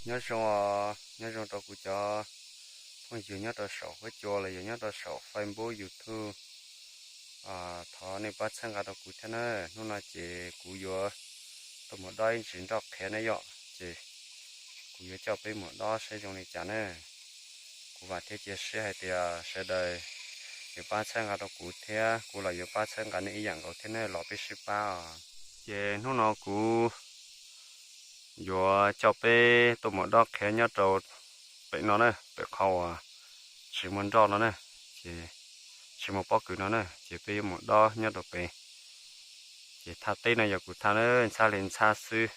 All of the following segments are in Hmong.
Nyob zoo, nyob zoo rau kuv cov phooj ywg nyob rau saum huab cua los yog nyob rau saum Facebook, YouTube. Thov nej pab txhawb nqa rau kuv thiab na. Hnub no ces kuv yuav tuaj mus dob ib ntsis nroj qhiav na yom, ces kuv yuav coj peb mus dob saib zoo li cas na. Kuv vam thiab cia siab hais tias sawv daws yuav pab txhawb nqa rau kuv thiab kuv los yuav pab txhawb nqa nej ib yam nkaus thiab na, los peb sib pab os. Ces hnub no kuv yuav coj peb tuaj mus dob qhiav nyob rau pem no na, pem qhov uas tsis muaj nroj no na, ces tsis muaj pob kws no na, ces peb yuav mus dob nyob rau pem. Ces thaj teb no yog kuv thaj na, ntxhab li ntxhab xwb.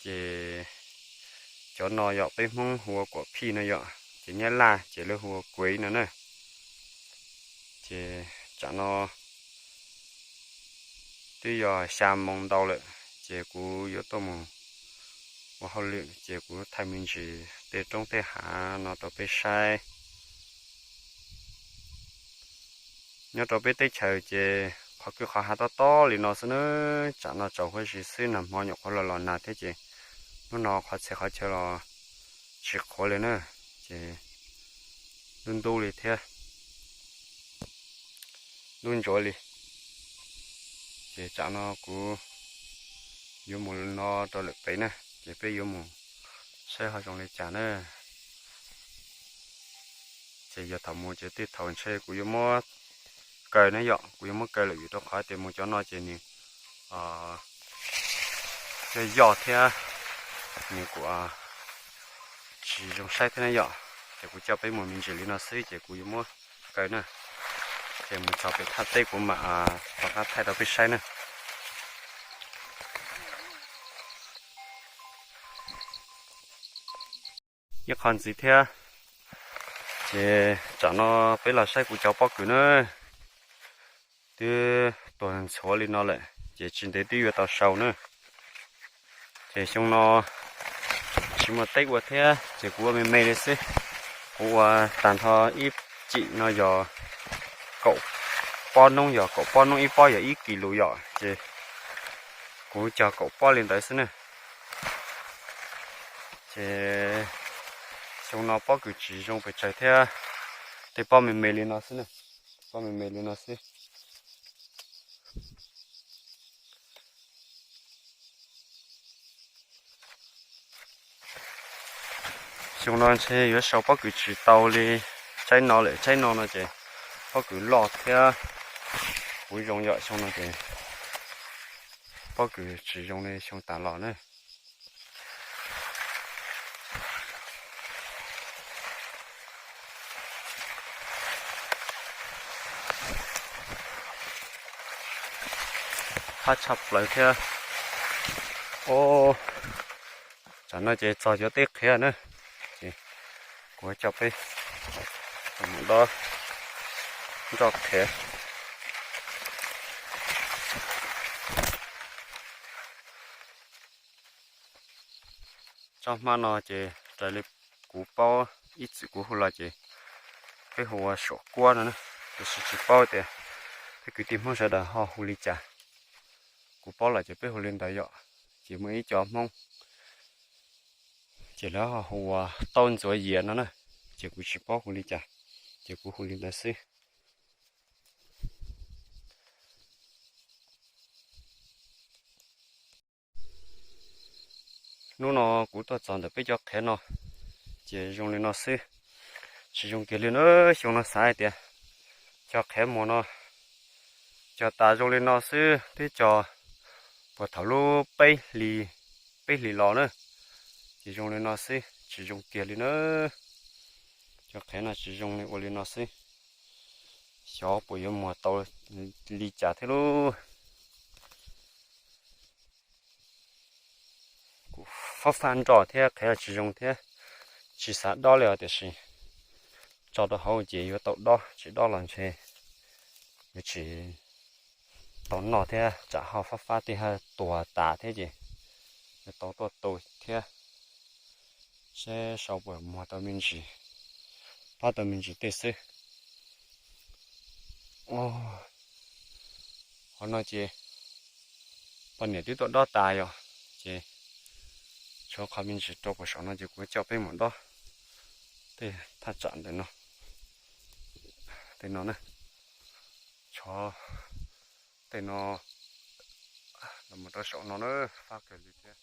Ces cov no yog peb Hmoob hu ua kuam phij no yom, ces Nyab Laj ces lawv hu ua kuev no na. Ces tsam no twb yog xya moo ntau lawm, ces kuv yuav tuaj mus ua hauj lwm, ces kuv thaij me ntsis tej roob tej hav no rau peb saib. Nyob rau peb teb chaws ces qhov kwj qhov hav tob tob li no xwb na. Tsam no tsaus huab si xwb, nag hmo nyuam qhuav los los nag thiab ces hnub no qhov txhia qhov chaw los tsis qhuav li na. Ces ntub ntub li thiab, ntub ntsuav li. Ces tsam no kuv yuav mus no rau lawm pem na, ces peb yuav mus saib ho zoo li cas na. Ces yog thaum mus ces tej thaum ntshe kuv yuav muab kaw na yom, kuv yuav muab kaw lawm vim rau qhov tias mus cov no ces nws yog yoj thiab nws kuj tsis zoo saib thiab na yom. Ces kuv coj peb mus me ntsis li no xwb ces kuv yuav muab kaw na. Ces mus txog pem thaj teb kuv mam rov qab thaij rau peb saib na. Ib qho ntxiv thiab, ces tsam no peb los saib kuv cov pob kws na, twb tuag ntxhuav li no lawm ces tsis ntev twb yuav tau sau na. Ces xyoo no tsis muaj teb ua thiab ces kuv ua me me li xwb. Kuv ua tag nrho ib cim no yog kaum pob noob, yog kaum pob noob, ib pob yog ib kis lus yom, ces kuv cog kaum pob li ntawd xwb na. Ces xyoo no pob kws tsis zoo pes tsawg thiab, tej pob me me li no xwb na, pob me me li no xwb. Xyoo no ntshe yuav sau pob kws tsis tau li tsaib no lawm, tsaib no no ces pob kws loj thiab puv zoo yom. Xyoo no ces pob kws tsis zoo li xyoo tas los na. Qab tshaj plaws thiab. Tsam no ces txog cov teb qhiav na, ces kuv coj peb mus dob nroj qhiav. Tsob hmab no ces raws li kuv paub, ib txwm kuv hu los ces peb hu ua suam kuab no na, tiam sis tsis paub tias peb kwv tij Hmoob sawv daws ho hu li cas. Kuv paub los ces peb hu li ntawd yom. Ces muaj ib co Hmoob ces lawv ho hu ua taub ntxuav yias no na, ces kuv tsis paub hu li cas, ces kuv hu li ntawd xwb. Hnub no kuv tuaj txog ntawm peb cov qhiav no, ces zoo li no xwb, tsis zoo kiag li na. Xyoo no xav hais tias cog qhiav muag no cog tas zoo li no xwb, twb cog puag thaum lub peb hlis, peb hlis los na, ces zoo li no xwb, tsis zoo kiag li na. Cov qhiav no tsis zoo li, ua li no xwb, xyov puas yuav muag tau li cas thiab lauj. Kuv fab fab nroj thiab qhiav tsis zoo thiab, tsis xav dob li os, tiam sis tso rau hauv ces yuav tau dob, tsis dob los ntshe yuav tsis tau noj thiab, tsam ho fab fab tej ha tuag tas thiab ces yuav tau tuaj tu thiab. Seb sau puas muag tau me ntsis, pab tau me ntsis tej xwb. Qhov no ces poj niam twb tuaj dob tas yom, ces Rau qhov me ntsis rau puag saum no ces kuv coj peb mus dob tej thaj tsam ntawm no, tej no na, tshov tej no los mus rau saum no na, fab kawg li thiab.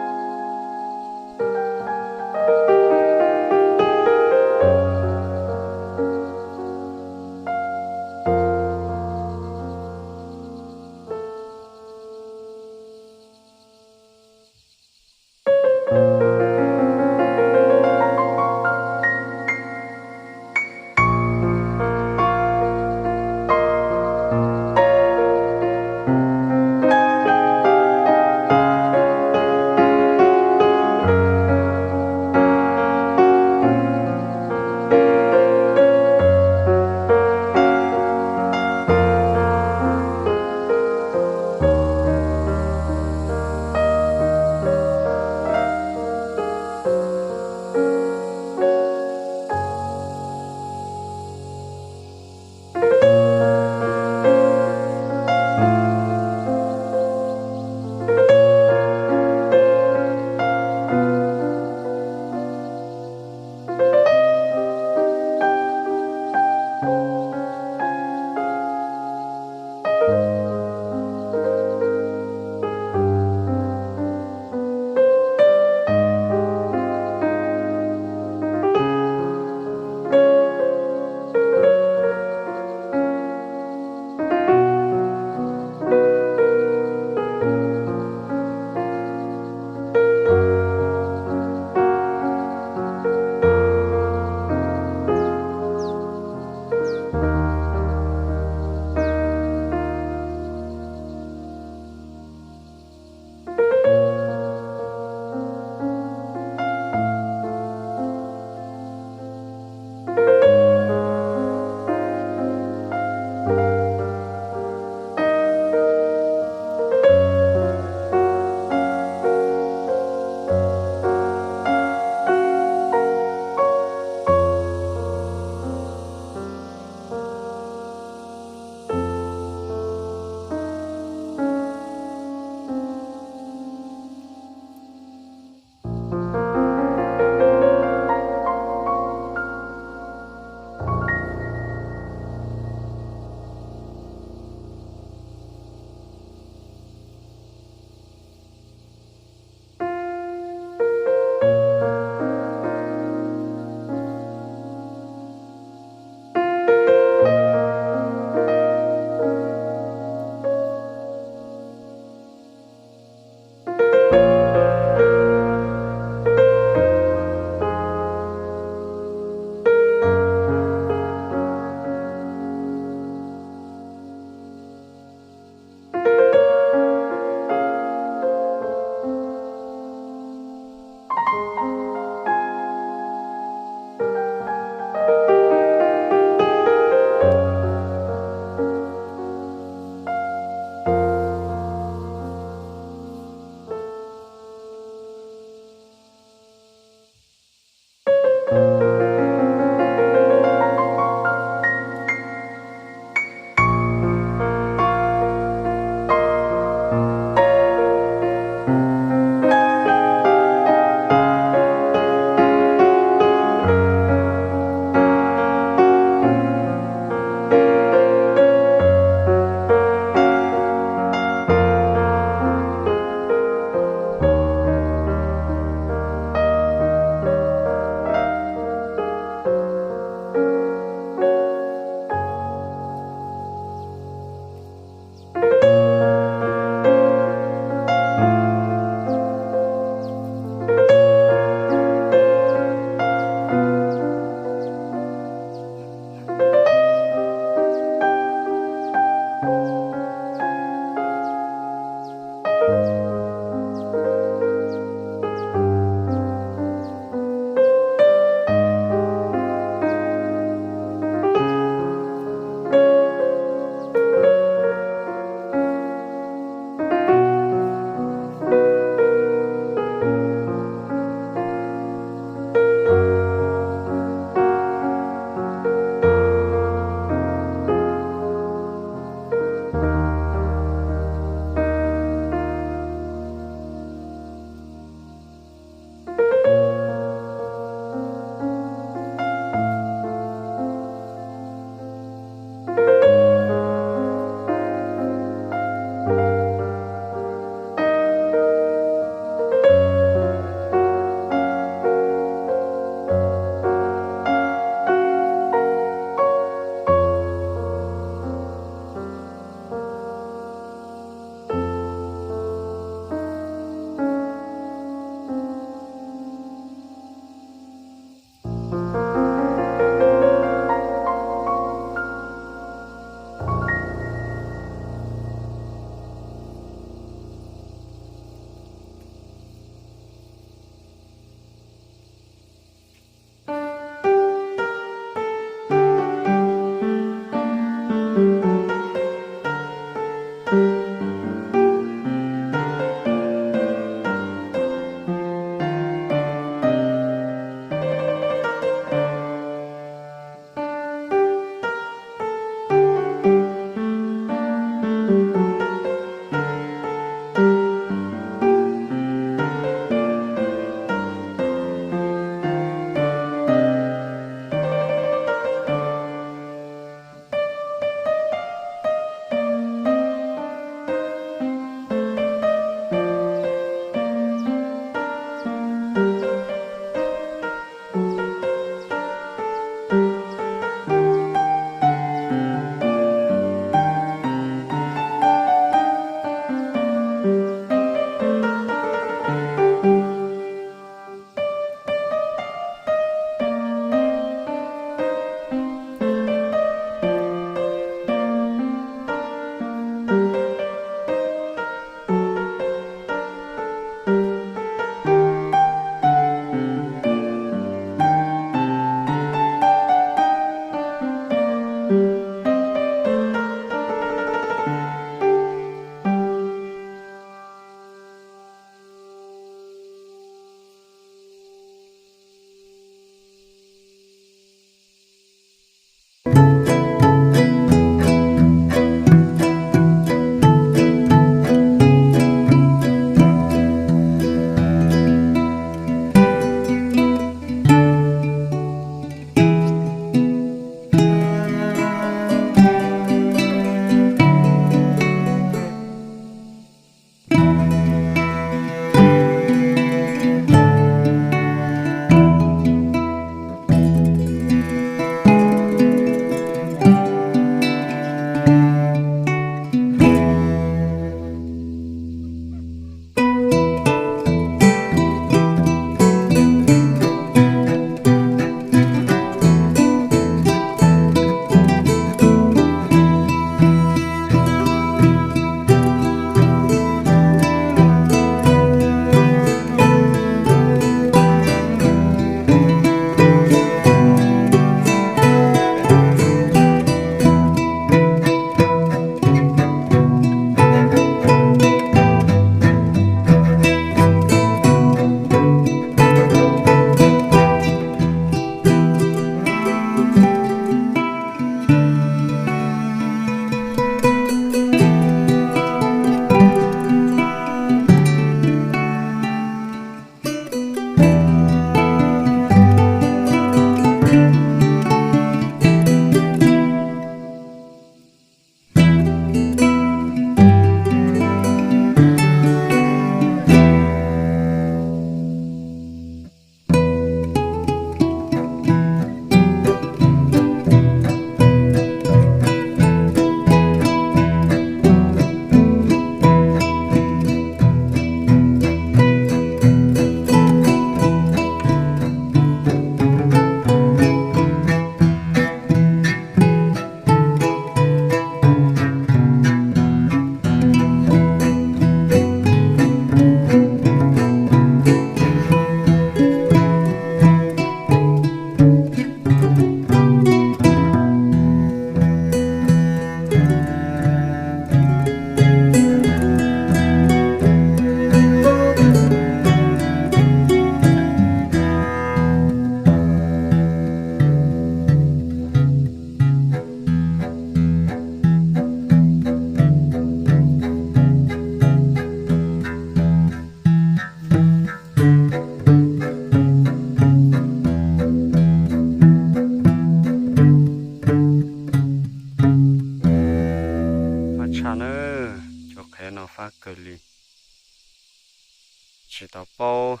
paub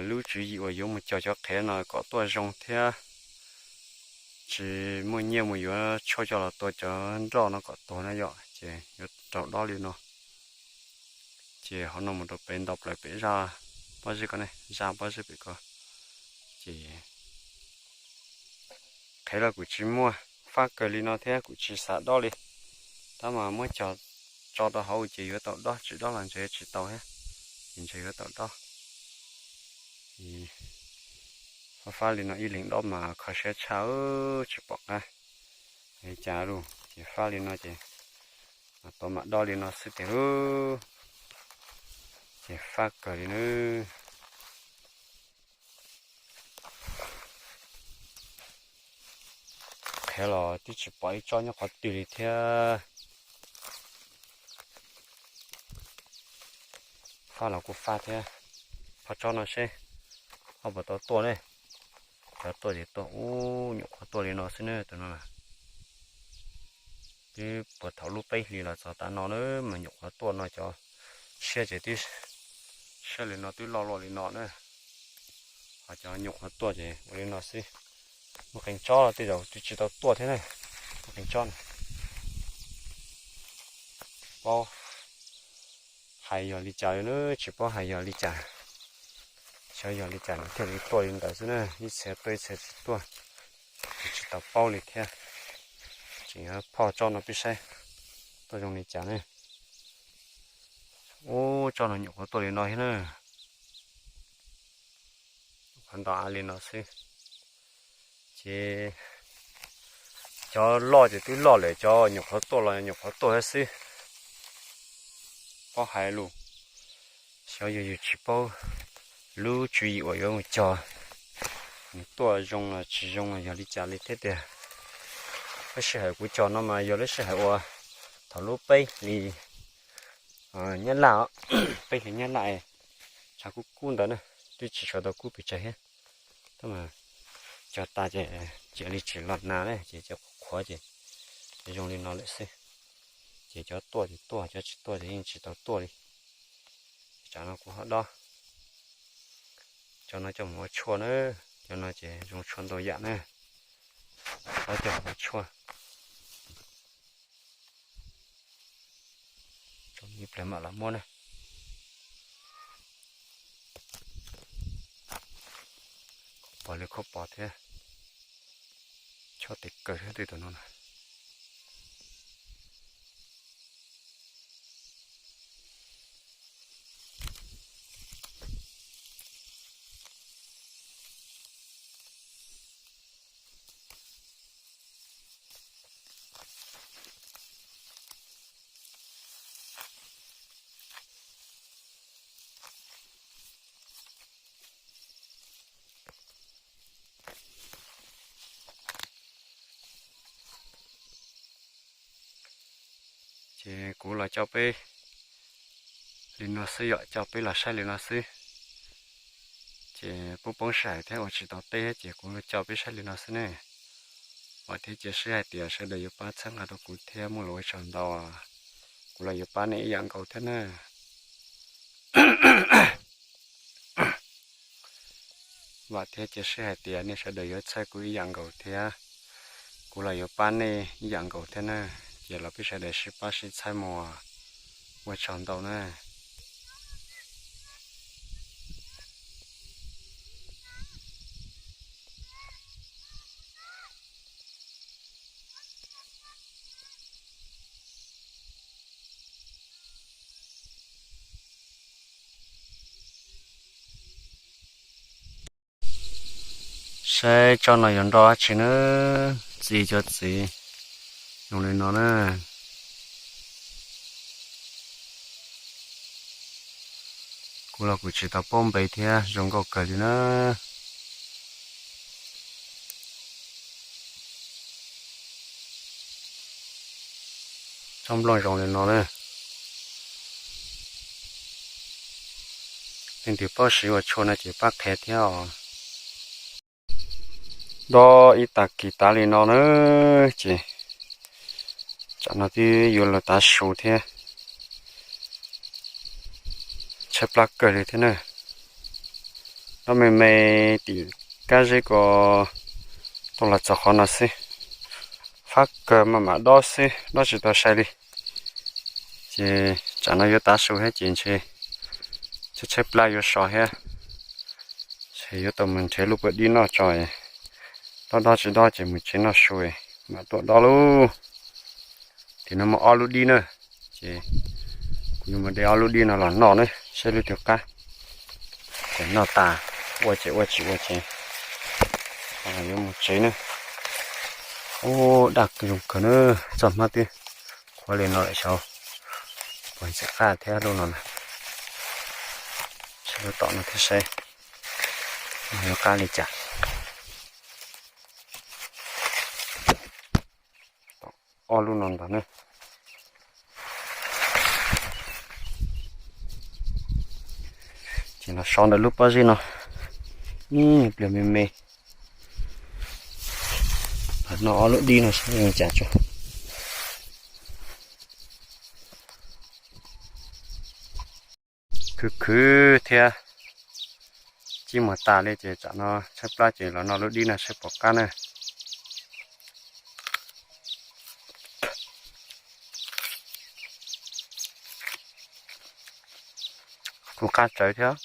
lub tswv yim uas yuav mus cog cov qhev no kom tuaj zoo thiab tsis muaj nyiaj mus yuav tshuaj coj los tua cov nroj no kom tuag na yom, ces yuav raug dob li no. Ces hov no mus rau pem ntau plaws pem zaj pob zeb ko ne, zaj pob zeb pem ko. Ces qhev los kuj tsis muaj, fab kawg li no thiab kuj tsis xav dob li. Tab mas muab cog tso rau hauv ces yuav tau dob, tsis dob los ntshe tsis tau thiab, ces ntshe yuav tau dob. Fab fab li no ib leeg dob mas kho siab tshaj, tsis pom qab li cas lawm. Ces fab li no ces tuav mam dob li no xwb tiag lub. Ces fab kawg li nawb. Qhev los twb tsis pom ib tsob nyob qhov twg li thiab. Fab los kuj fab thiab. Phoj tsob no seb ho puas tau tuaj ne. Cov tuaj ces tuaj ub nyuam qhuav tuaj li no xwb ne, tus no na. Twb puag thaum lub peb hlis los txog tav no na mas nyuam qhuav tuaj no, cov siab ces twb siab li no twb loj luaj li no na. Ho cov nyuam qhuav tuaj ces ua li no xwb. Muaj qee tsob los tej zaum twb tsis tau tuaj thiab na. Muaj qee tsob na. Paub hais yog li cas li na, tsis paub hais yog li cas. Xyov yog li cas nws thiaj li tuaj li ntawd xwb na, ib txhia tuaj ib txhia tsis tuaj, tsis tau paub li thiab. Tseem phoj tsob no peb saib tuaj zoo li cas ne. Ub, tsob no nyuam qhuav tuaj li no thiab na. Qhuav ntau av li no xwb. Ces cov loj ces twb loj lawm, cov nyuam qhuav tuaj los nyuam qhuav tuaj thiab xwb. Paub hais lus, xyov yog yus tsis paub lub tswv yim uas yuav mus cog, nws tuaj zoo los tsis zoo los yog li cas li thiab tiag. Lub sij hawm kuv cog no mas yog lub sij hawm uas thaum lub peb hlis nyab laj, peb hlis nyab laj, tshav kub kub ntawd na, twb tsis sawv tau kub pes tsawg thiab. Tab mas cog tas ces cia li tsis los nas na, ces cov qhuav ces zoo li no lawm xwb. Ces cov tuaj ces tuaj, cov tsis tuaj ces yeej tsis tau tuaj li. Tsam no kuv ho dob cov no coj mus ua tshuaj na, cov no ces zoo tshuaj ntau yam na, dob coj mus ua tshuaj. Tso ib pliag mam los muab na. Pog li khuab pos thiab, chob tes kawg thiab tej tus no na. Ces kuv los coj peb li no xwb yom, coj peb los saib li no xwb. Ces poob poob sij hawm thiab ua tsis tau teb ces kuv coj peb saib li no xwb ne. Vam thiab cia siab hais tias sawv daws yuav pab txhawb nqa rau kuv thiab muaj lus ua tsaug ntau. Kuv los yuav pab nej ib yam nkaus thiab na. Vam thiab cia siab hais tias nej sawv daws yuav txhawb kuv ib yam nkaus thiab. Kuv los yuav pab nej ib yam nkaus thiab na. Ces los peb sawv daws sib pab sib txhawb mus, ua tsaug ntau na. Saib tsob no yuav nroj dab tsi na, txiv cov txiv zoo li no na. Kuv los kuv tsis tau paub npe thiab, zoo nkauj kawg li na. Tsob nplooj zoo li no na. Leej twg paub siv ua tshuaj no ces pab qhia thiab os. Dob ib tag kis tav li no na, ces tsam no twb yuav luag tav su thiab. Thawj plab kawg li thiab na. Dob me me tim kab zeb ko tau los txog qhov no xwb. Fab kawg maj mam dob xwb, dob tsis tau sai li. Ces tsam no yuav tav su thiab ces ntshe tshaib tshaib plab yuav so thiab. Ntshe yuav tau mus nrhiav lub puav dib noj tso. Dob dob tsis dob ces mus tsev noj su mam tuaj dob lauj. Tim no muaj ob lub dib na, ces kuv yuav mus de ob lub dib no los noj na, saib lub twg qab. Ces noj tas, ua ces ua, tsis ua ces yuav mus tsev na. Ub, daj zoo kawg na, txoj hmab twb qhuav li no lawm xyov puas ntxim qab thiab lub no na. Saib lub tom no thiab saib yuav qab li cas. Ob lub no ntag na. Ces los so ntawm lub pob zeb no, ib pliag me me. Noj ob lub dib no saib zoo cas tso. Khwv khwv thiab, cib muag tas li ces tsam no tshaib plab ces los noj lub dib no saib puas qab na. Kuj qab tsawv thiab.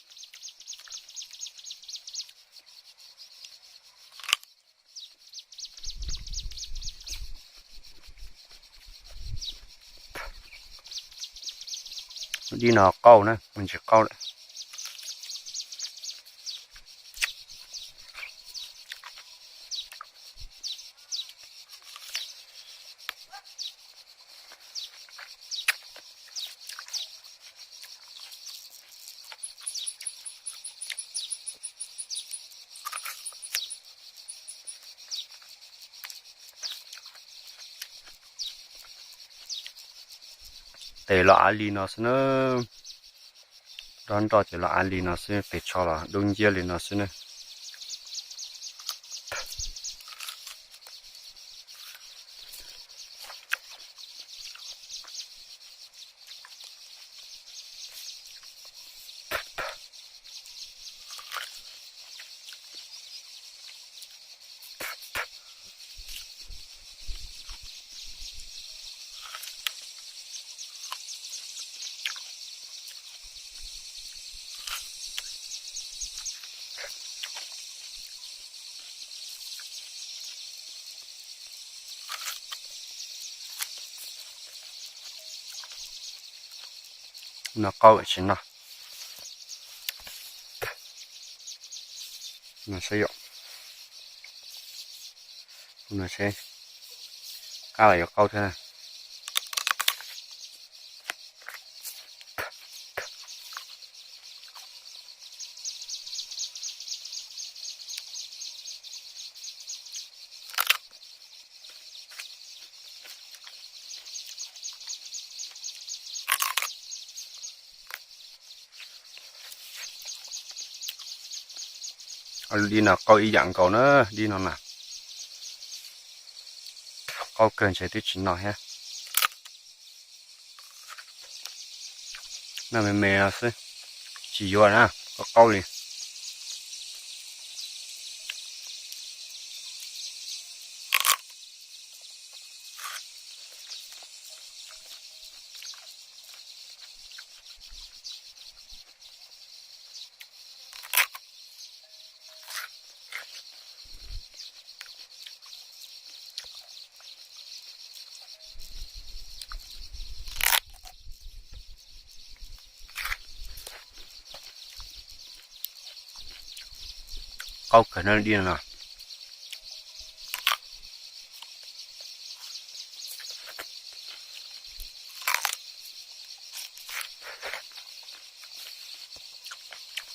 Dib no qauj na, mus ntsis qauj lawm. Tes los av li no xwb na. Dob nroj ces los av li no xwb, pes tsho los dub nciab li no xwb na. No qauj tsis no. No saib yom. No seb, qab los yuav qauj thiab. Dib no qauj ib yam nkaus na, dib no na. Qauj kawg ntshe twb tsis no thiab. Noj me me no xwb, tsis yuav na, qauj qauj li. Qauj kawg no dib no.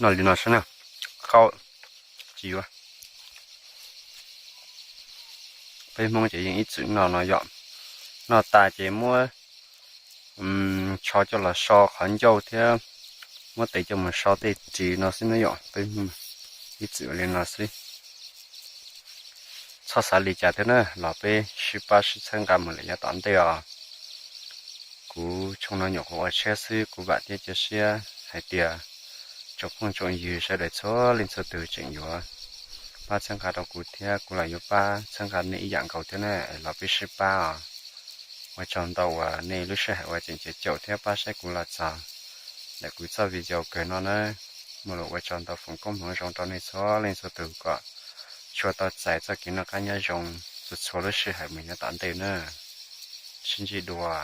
Noj li no saib na, qauj tsis yuav. Peb Hmoob ces yeej ib txwm noj no yom. Noj tas ces muab tsho coj los so qhov ncauj thiab muab tes coj mus so tej ris no xwb na yom. Peb ib txwm li no xwb. Txhob xav li cas thiab na, los peb sib pab sib txhawb nqa mus lawm yav tom ntej os. Kuv tshooj no nyuam qhuav ua tshiab xwb, kuv vam thiab cia siab hais tias tsoom phooj tsoom ywg sawv daws txhua leej txhua tus tseem yuav pab txhawb nqa rau kuv thiab kuv los yuav pab txhawb nqa nej ib yam nkaus thiab na, los peb sib pab os. Ua tsaug ntau uas nej lub sij hawm uas tseem caum thiab pab saib kuv los txog ntawm kuv txoj video kawg no na. Muaj lus ua tsaug ntau, foom koob hmoov zoo rau nej txhua leej txhua tus kom tsuas tau txais txoj kev noj qab nyob zoo txhua txhua lub sij hawm mus nyob tom ntej na. Sib ntsib dua.